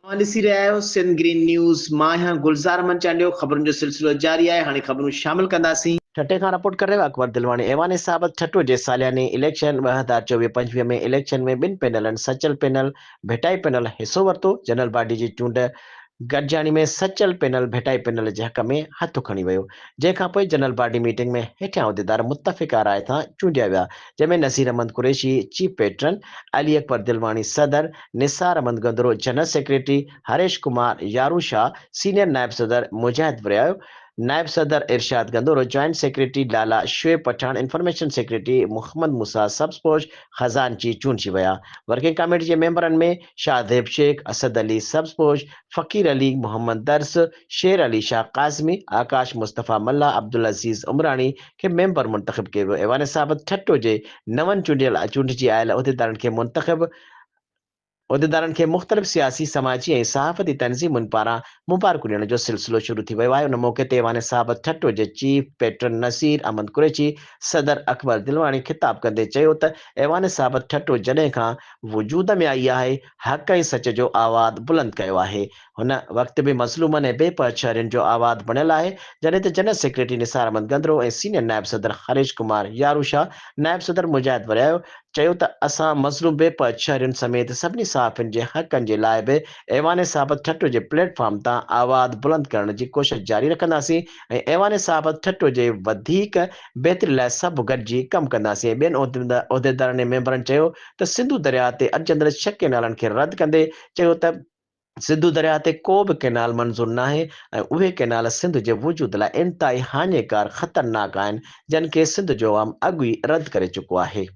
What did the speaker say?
اوهان ڏسي رهيا آهيو سنڌ گرين نيوز، مان آهيان گلزار احمد چانڊيو، خبرن جو سلسلو جاري آهي، هاڻي خبرون شامل ڪنداسين. ٺٽي کان رپورٽ ڪري رهيو اڪبر دلواڻي ايوان صحافت ٺٽو جي سالياني اليڪشن 2024 25 ۾ اليڪشن ۾ ٻن پينلن سچل پينل ڀٽائي پينل حصو ورتو، جنرل باڊي جي چونڊ گڏجاڻي ۾ سچل پينل ڀٽائي پينل جي حق ۾ هٿ کڻي ويو، جنهن کانپوء جنرل باڊي ميٽنگ ۾ هيٺيان عهديدار متفقه راء سان چونڊيا ويا، جنهن ۾ نذير احمد قريشي چيف پيٽرن، علي اڪبر دلواڻي صدر، نثار احمد گندرو جنرل سيڪريٽري، هريش ڪمار يارو شاهه سينيئر نائب صدر، مجاهد وريايو نائب صدر، ارشاد گندورو joint secretary, Lala Shoaib Pathan information secretary, Muhammad Musa Sabzposh خزانچي چونڊجي ويا. ورڪنگ ڪاميٽي جي ميمبرن ۾ شاهه زيب شيخ، اسد علي سبزپوش، فقير علي محمد درس، شير علي شاهه ڪاظمي، آڪاش مصطفيٰ ملاح، عبدالعزيز عمراڻي کي ميمبر منتخب ڪيو ويو. ايوان صحافت ٺٽو جي نون چونڊيل چونڊجي آيل عهديدارن کي منتخب عهديدارن کي مختلف سياسي، سماجي ۽ صحافتي تنظيمن پاران مبارڪون ڏيڻ جو سلسلو شروع ٿي ويو آهي. ان موقعي تي ايوان صحافت ٺٽو جي چيف پيٽرن نذير احمد قريشي، صدر اڪبر دلواڻي خطاب ڪندي چيو ته ايوان صحافت ٺٽو جڏهن کان وجود ۾ آئي آهي، حق ۽ سچ جو آواز بلند ڪيو آهي. هن وقت به مظلومن ۽ بي پهچ شهرين جو آواز بڻيل آهي، جڏهن ته general secretary Nisar Ahmed Gandro ۽ senior نائب صدر هريش ڪمار يارو شاهه، نائب صدر مجاهد وريايو چيو ته اسان مظلوم بي پهچ شهرين سميت سڀني صحافين جي حقن جي لاء به ايوان صحافت ٺٽو جي پليٽ فارم تان آواز بلند ڪرڻ جي ڪوشش جاري رکنداسين ۽ ايوان صحافت ٺٽو جي وڌيڪ بهتري لاء سڀ گڏجي ڪم ڪنداسين ۽ ٻين عهديدارن ۽ ميمبرن چيو ته سنڌو درياهه تي اڏجندڙ ڇهه ڪئنالن کي رد ڪندي چيو ته سنڌو درياهه تي ڪو به ڪئنال منظور ناهي ۽ اهي ڪئنال سنڌ جي وجود لاء انتهائي هاڃيڪار خطرناڪ آهن جن کي سنڌ جو عوام اڳ ئي رد ڪري چڪو آهي.